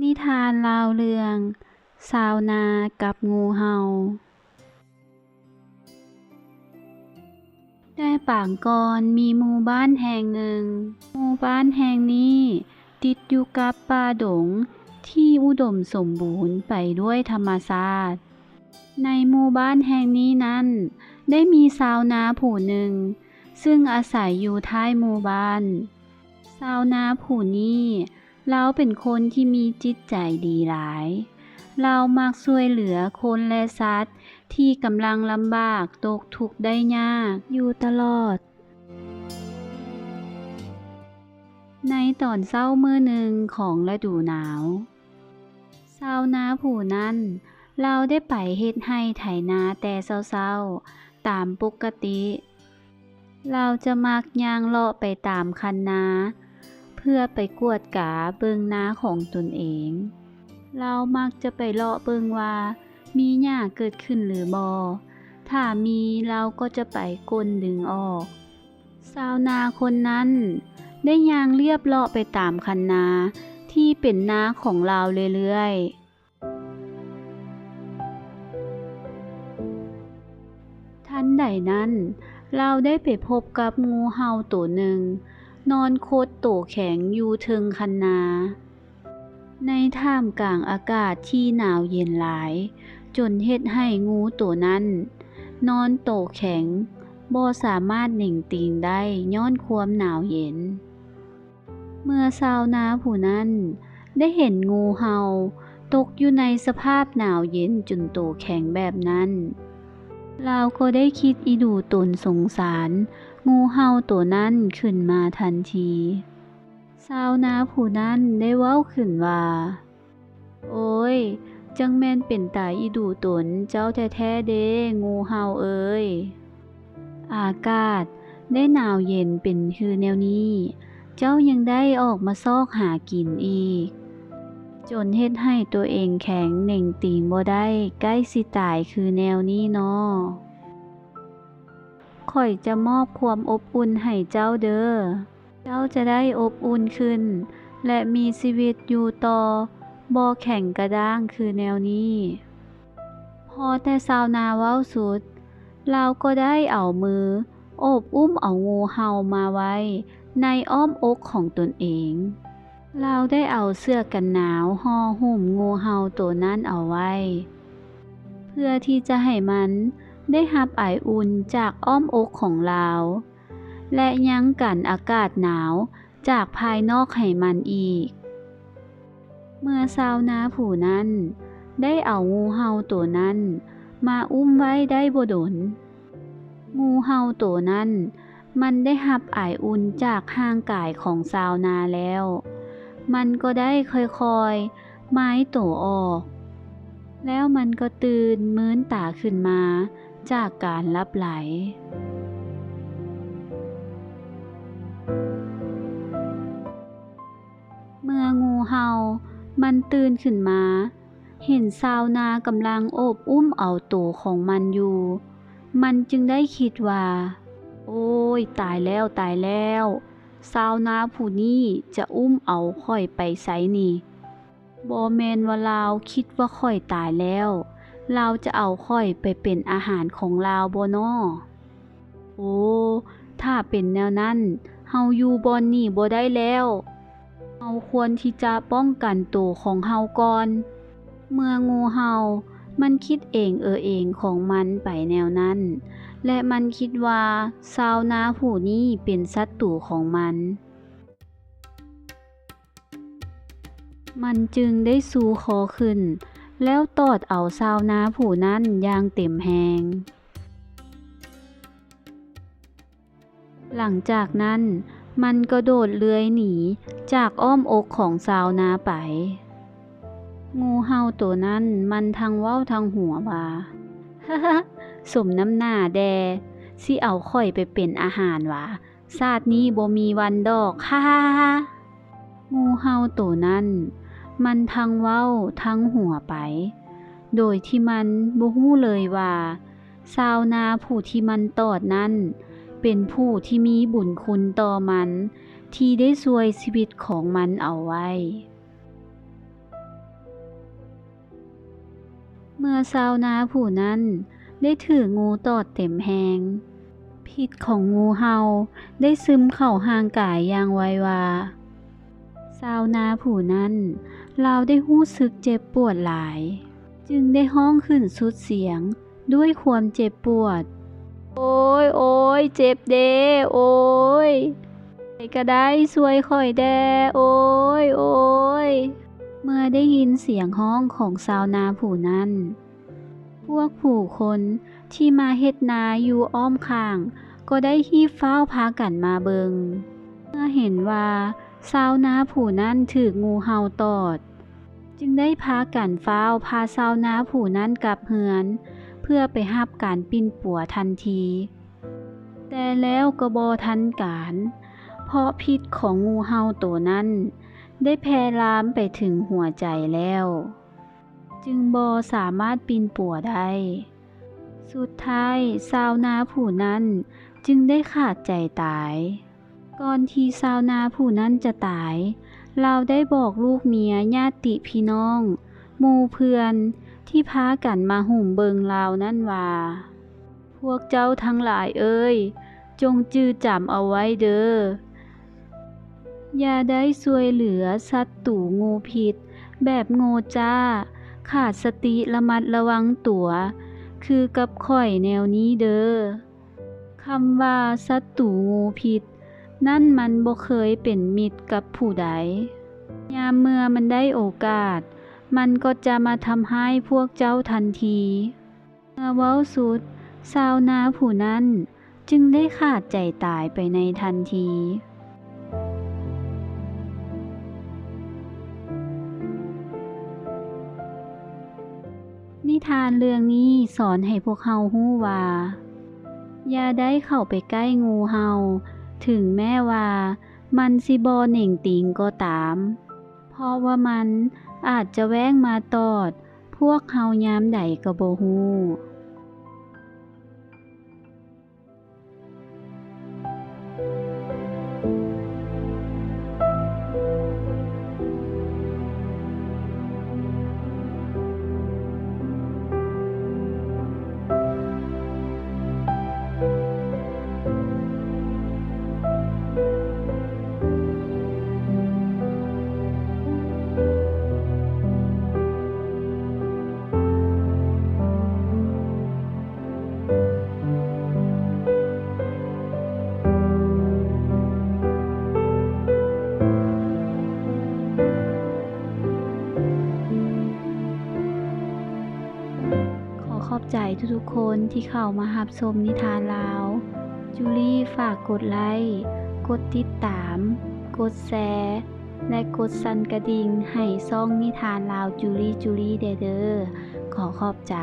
ນິທານລາວເລື່ອງ ຊາວນາກັບງູເຫົ່າ. ແຕ່ປາງກ່ອນມີໝູ່ບ້ານແຫ່ງໜຶ່ງ. ໝູ່ບ້ານແຫ່ງນີ້ຕິດຢູ່ກັບປ່າດົງທີ່ອຸດົມສົມບູນໄປດ້ວຍທຳມະຊາດ. ໃນໝູ່ບ້ານແຫ່ງນີ້ນັ້ນ ໄດ້ມີຊາວນາຜູ້ໜຶ່ງ ຊຶ່ງອາໄສຢູ່ທ້າຍໝູ່ບ້ານ. ຊາວນາຜູ້ນີ້ ລາວເປັນຄົນທີ່ມີຈິດໃຈດີຫຼາຍ. ລາວມັກຊ່ວຍເຫຼືອຄົນ ແລະ ສັດທີ່ກຳລັງລຳບາກຕົກທຸກໄດ້ຍາກຢູ່ຕະຫຼອດ. ໃນຕອນເຊົ້າມື້ໜຶ່ງຂອງລະດູໜາວ, ຊາວນາຜູ້ນັ້ນ ລາວໄດ້ໄປເຮັດໄຮ່ໄຖນາແຕ່ເຊົ້າໆຕາມປົກກະຕິ. ລາວຈະມັກຍ່າງເລາະໄປຕາມຄັນນາ ເພື່ອໄປກວດກາເບິ່ງນາຂອງຕົນເອງ. ລາວມັກຈະໄປເລາະເບິ່ງວ່າມີຫຍ້າເກີດຂຶ້ນຫຼືບໍ່. ຖ້າມີ, ລາວກໍຈະໄປກົ້ນດຶງອອກ. ຊາວນາຄົນນັ້ນໄດ້ຍ່າງລຽບເລາະໄປຕາມຄັນນາທີ່ເປັນນາຂອງລາວເລື້ອຍໆ. ທັນໃດນັ້ນ, ລາວໄດ້ໄປພົບກັບງູເຫົ່າໂຕໜຶ່ງ ນອນຄົດໂຕແຂງຢູ່ເທິງຄັນນາ. ໃນທ່າມກາງອາກາດທີ່ໜາວເຢັນຫຼາຍ, ຈົນເຮັດໃຫ້ງູໂຕນັ້ນນອນໂຕແຂງ, ບໍ່ສາມາດເໜັງຕີງໄດ້ຍ້ອນຄວາມໜາວເຢັນ. ເມື່ອຊາວນາຜູ້ນັ້ນໄດ້ເຫັນງູເຫົ່າຕົກຢູ່ໃນສະພາບໜາວເຢັນຈົນໂຕແຂງແບບນັ້ນ, ລາວກໍໄດ້ຄິດອີດູຕົນສົງສານງູເຫົ່າໂຕນັ້ນຂຶ້ນມາທັນທີ. ຊາວນາຜູ້ນັ້ນໄດ້ເວົ້າຂຶ້ນວ່າ, ໂອ້ຍ, ຈັ່ງແມ່ນເປັນຕາອີດູຕົນເຈົ້າແທ້ໆເດ້, ງູເຫົ່າເອີຍ. ອາກາດໄດ້ໜາວເຢັນເປັນຄືແນວນີ້, ເຈົ້າຍັງໄດ້ອອກມາຊອກຫາກິນອີກ, ຈົນເຮັດໃຫ້ຕົວເອງແຂງເໜັງຕີງບໍ່ໄດ້, ໃກ້ຊິຕາຍຄືແນວນີ້ນໍ. ຂ້ອຍຈະມອບຄວາມອົບອຸ່ນໃຫ້ເຈົ້າເດີ້. ເຈົ້າຈະໄດ້ອົບອຸ່ນຂຶ້ນ ແລະ ມີຊີວິດຢູ່ຕໍ່, ບໍ່ແຂງກະດ້າງຄືແນວນີ້. ພໍແຕ່ຊາວນາເວົ້າສຸດ, ລາວກໍໄດ້ເອົາມືໂອບອຸ້ມເອົາງູເຫົ່າມາໄວ້ໃນອ້ອມອົກຂອງຕົນເອງ. ລາວໄດ້ເອົາເສື້ອກັນໜາວຫໍ່ຫຸ້ມງູເຫົ່າໂຕນັ້ນເອົາໄວ້, ເພື່ອທີ່ຈະໃຫ້ມັນໄດ້ຮັບໄອອຸ່ນຈາກອ້ອມອົກຂອງລາວ ແລະ ຍັງກັນອາກາດໜາວຈາກພາຍນອກໃຫ້ມັນອີກ. ເມື່ອຊາວນາຜູ້ນັ້ນໄດ້ເອົາງູເຫົ່າໂຕນັ້ນມາອຸ້ມໄວ້ໄດ້ບໍ່ດົນ, ງູເຫົ່າໂຕນັ້ນ ມັນໄດ້ຮັບໄອອຸ່ນຈາກຮ່າງກາຍຂອງຊາວນາແລ້ວ, ມັນກໍໄດ້ຄ່ອຍໆມາຍໂຕອອກ, ແລ້ວມັນກໍຕື່ນມືນຕາຂຶ້ນມາຈາກການຫຼັບໄຫຼ. ເມື່ອງູເຫົ່າມັນຕື່ນຂຶ້ນມາ, ເຫັນຊາວນາກຳລັງໂອບອຸ້ມເອົາໂຕຂອງມັນຢູ່, ມັນຈຶ່ງໄດ້ຄິດວ່າ, ໂອ້ຍ, ຕາຍແລ້ວ, ຕາຍແລ້ວ! ຊາວນາຜູ້ນີ້ຈະອຸ້ມເອົາຂ້ອຍໄປໃສນີ້? ບໍ່ແມ່ນວ່າລາວຄິດວ່າຂ້ອຍຕາຍແລ້ວ, ລາວຈະເອົາຂ້ອຍໄປເປັນອາຫານຂອງລາວບໍ່ນໍ? ໂອ, ຖ້າເປັນແນວນັ້ນ, ເຮົາຢູ່ບ່ອນນີ້ບໍ່ໄດ້ແລ້ວ. ເຮົາຄວນທີ່ຈະປ້ອງກັນໂຕຂອງເຮົາກ່ອນ. ເມື່ອງູເຫົ່າມັນຄິດເອງເອີເອງຂອງມັນໄປແນວນັ້ນ, ແລະ ມັນຄິດວ່າຊາວນາຜູ້ນີ້ເປັນສັດຕູຂອງມັນ, ມັນຈຶ່ງໄດ້ຊູຄໍຂຶ້ນ ແລ້ວຕອດເອົາຊາວນາຜູ້ນັ້ນຢ່າງເຕັມແຮງ. ຫຼັງຈາກນັ້ນ, ມັນກໍໂດດເລື່ອຍໜີຈາກອ້ອມອົກຂອງຊາວນາໄປ. ງູເຫົ່າໂຕນັ້ນມັນທັງເວົ້າທັງຫົວວ່າ, ສົມນ້ຳໜ້າແດ່, ຊິເອົາຂ້ອຍໄປເປັນອາຫານຫວາ? ຊາດນີ້ບໍ່ມີວັນດອກ, ຮາໆ. ງູເຫົ່າໂຕນັ້ນ ມັນທັງເວົ້າທັງຫົວໄປ, ໂດຍທີ່ມັນບໍ່ຮູ້ເລີຍວ່າ ຊາວນາຜູ້ທີ່ມັນຕອດນັ້ນ ເປັນຜູ້ທີ່ມີບຸນຄຸນຕໍ່ມັນ ທີ່ໄດ້ຊ່ວຍຊີວິດຂອງມັນເອົາໄວ້. ເມື່ອຊາວນາຜູ້ນັ້ນໄດ້ຖືກງູຕອດເຕັມແຮງ, ພິດຂອງງູເຫົ່າໄດ້ຊຶມເຂົ້າຮ່າງກາຍຢ່າງໄວວາ. ຊາວນາຜູ້ນັ້ນ ລາວໄດ້ຮູ້ສຶກເຈັບປວດຫຼາຍ, ຈຶ່ງໄດ້ຮ້ອງຂຶ້ນສຸດສຽງດ້ວຍຄວາມເຈັບປວດ, ໂອຍ ໂອຍ ເຈັບເດ້ ໂອຍ ໃຜກະໄດ້ຊ່ວຍຂ້ອຍແດ່ ໂອຍ ໂອຍ. ເມື່ອໄດ້ຍິນສຽງຮ້ອງຂອງຊາວນາຜູ້ນັ້ນ, ພວກຜູ້ຄົນທີ່ມາເຮັດນາຢູ່ອ້ອມຂ້າງກໍໄດ້ຮີບຟ້າວພາກັນມາເບິ່ງ. ເມື່ອເຫັນວ່າຊາວນາຜູ້ນັ້ນຖືກງູເຫົ່າຕອດ, ຈຶ່ງໄດ້ພາກັນຟ້າວພາຊາວນາຜູ້ນັ້ນກັບເຮືອນ ເພື່ອໄປຮັບການປິ່ນປົວທັນທີ. ແຕ່ແລ້ວກໍບໍ່ທັນການ, ເພາະພິດຂອງງູເຫົ່າໂຕນັ້ນໄດ້ແຜ່ລາມໄປເຖິງຫົວໃຈແລ້ວ, ຈຶ່ງບໍ່ສາມາດປິ່ນປົວໄດ້. ສຸດທ້າຍຊາວນາຜູ້ນັ້ນຈຶ່ງໄດ້ຂາດໃຈຕາຍ. ກ່ອນທີ່ຊາວນາຜູ້ນັ້ນຈະຕາຍ, ລາວໄດ້ບອກລູກເມຍ, ຍາດຕິພີ່ນ້ອງ, ໝູ່ເພື່ອນທີ່ພາກັນມາຫຸ້ມເບິ່ງລາວນັ້ນວ່າ, ພວກເຈົ້າທັງຫຼາຍເອີຍ, ຈົ່ງຈື່ຈຳເອົາໄວ້ເດີ, ຢ່າໄດ້ຊ່ວຍເຫຼືອສັດຕູງູພິດແບບໂງ່ຈ້າ, ຂາດສະຕິລະມັດລະວັງຕົວ ຄືກັບຂ້ອຍແນວນີ້ເດີ. ຄຳວ່າສັດຕູງູພິດນັ້ນ ມັນບໍ່ເຄີຍເປັນມິດກັບຜູ້ໃດ. ຍາມເມື່ອມັນໄດ້ໂອກາດ, ມັນກໍຈະມາທຳຮ້າຍພວກເຈົ້າທັນທີ. ເມື່ອເວົ້າສຸດ, ຊາວນາຜູ້ນັ້ນຈຶ່ງໄດ້ຂາດໃຈຕາຍໄປໃນທັນທີ. ນິທານເລື່ອງນີ້ສອນໃຫ້ພວກເຮົາຮູ້ວ່າ ຢ່າໄດ້ເຂົ້າໄປໃກ້ງູເຫົ່າ, ເຖິງແມ້ວ່າມັນຊິບໍ່ເໜັງຕີງກໍຕາມ, ເພາະວ່າມັນອາດຈະແວ້ງມາຕອດພວກເຮົາຍາມໃດກໍບໍ່ຮູ້. ຂໍຂອບໃຈທຸກໆຄົນທີ່ເຂົ້າມາຮັບຊົມນິທານລາວ. ຈູລີຝາກກົດໄລ້, ກົດຕິດຕາມ, ກົດແຊ ແລະ ກົດສັ່ນກະດິ່ງໃຫ້ຊ່ອງນິທານລາວຈູລີ ຈູລີ ແດ່ເດີ. ຂໍຂອບໃຈ.